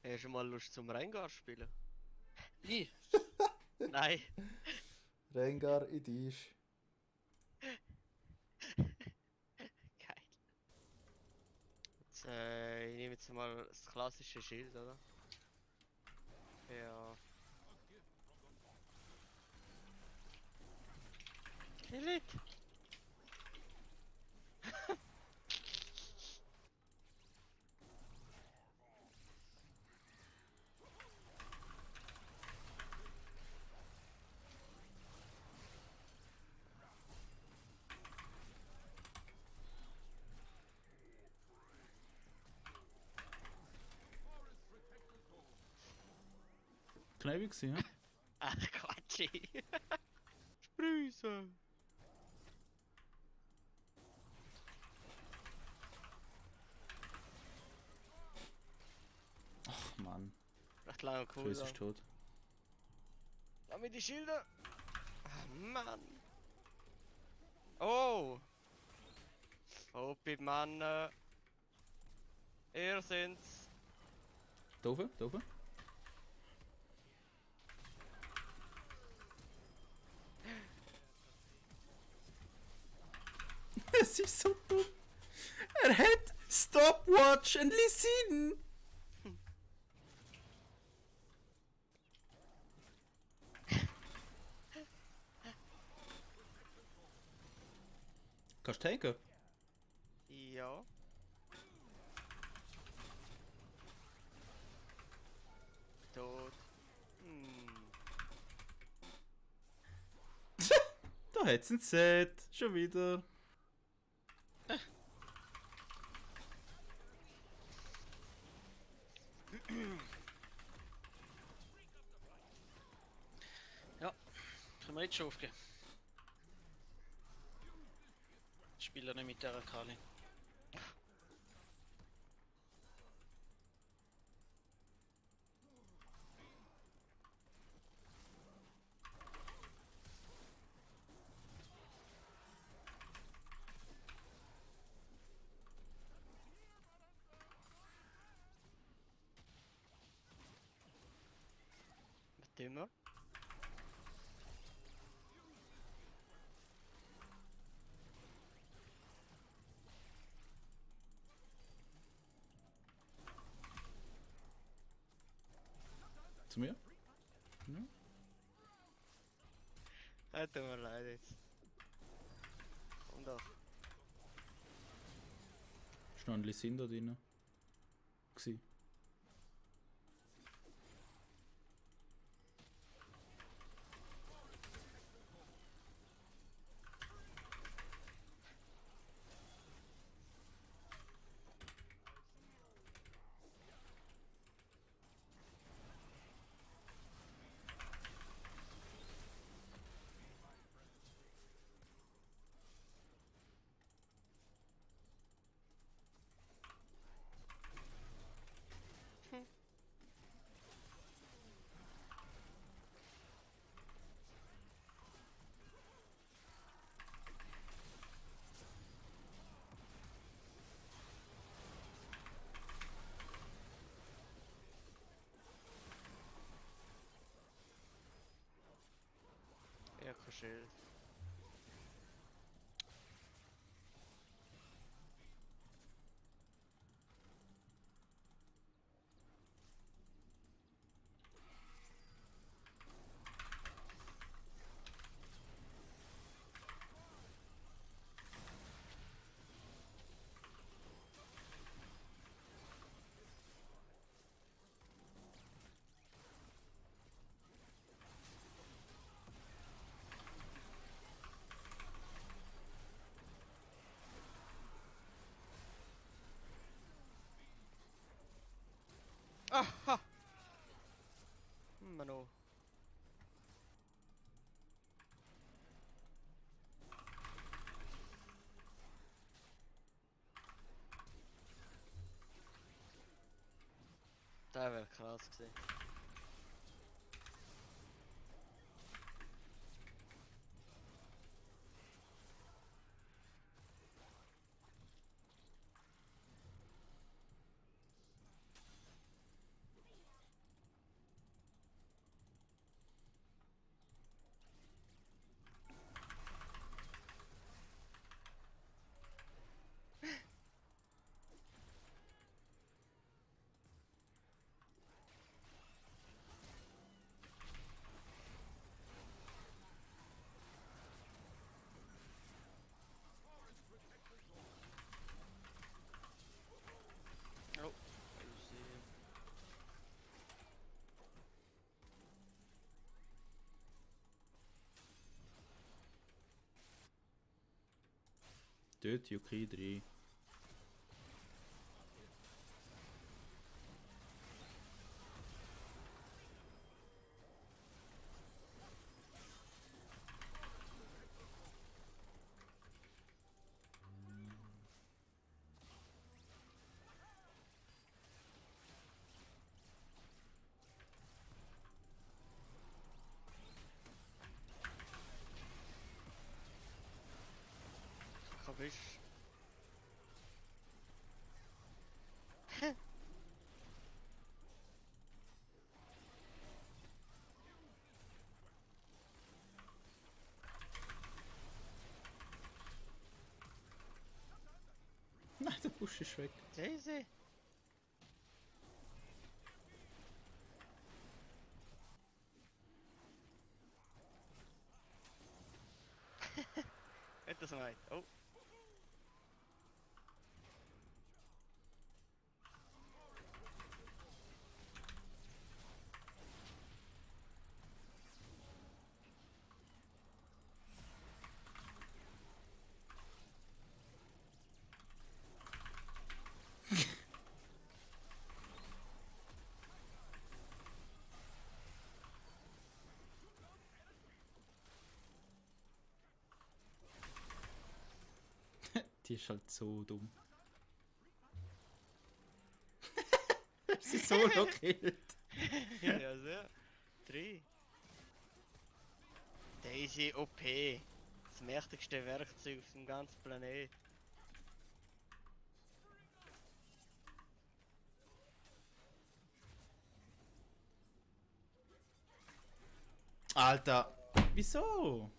Hast du mal Lust zum Rengar spielen? Ich? Nein. Rengar in dich. Geil. Jetzt, ich nehme jetzt mal das klassische Schild, oder? Ja. Kill it! Kneipig gewesen, ja? Ach, Quatsch! Sprüße! Ach Mann, Recht lange cool. Chris ist tot. Lass mir die Schilder! Ah, Mann! Oh! Hopi, Mann! Ihr sind's! Da oben, da oben. Es ist so dumm. Er hat Stopwatch und Lysin. Kannst du taken? Ja. Tot. Da hat's ein Set. Schon wieder. Ja, können wir jetzt schon aufgehen. Ich spiele nicht mit der Kali. Was tun wir? Zu mir? Ja. Tut mir leid jetzt. Komm doch. Ist noch ein Lysin da drin. Gsi. Ja, kein Schild. Aha! Mano. Das wäre krass gewesen. Dort Yuki 3. Kapisch? Nein, der Busch ist weg. Daisy? Nicht das meint. Oh. Die ist halt so dumm. Sie solo killt. Ja, sehr. 3. Daisy OP. Das mächtigste Werkzeug auf dem ganzen Planet. Alter, wieso?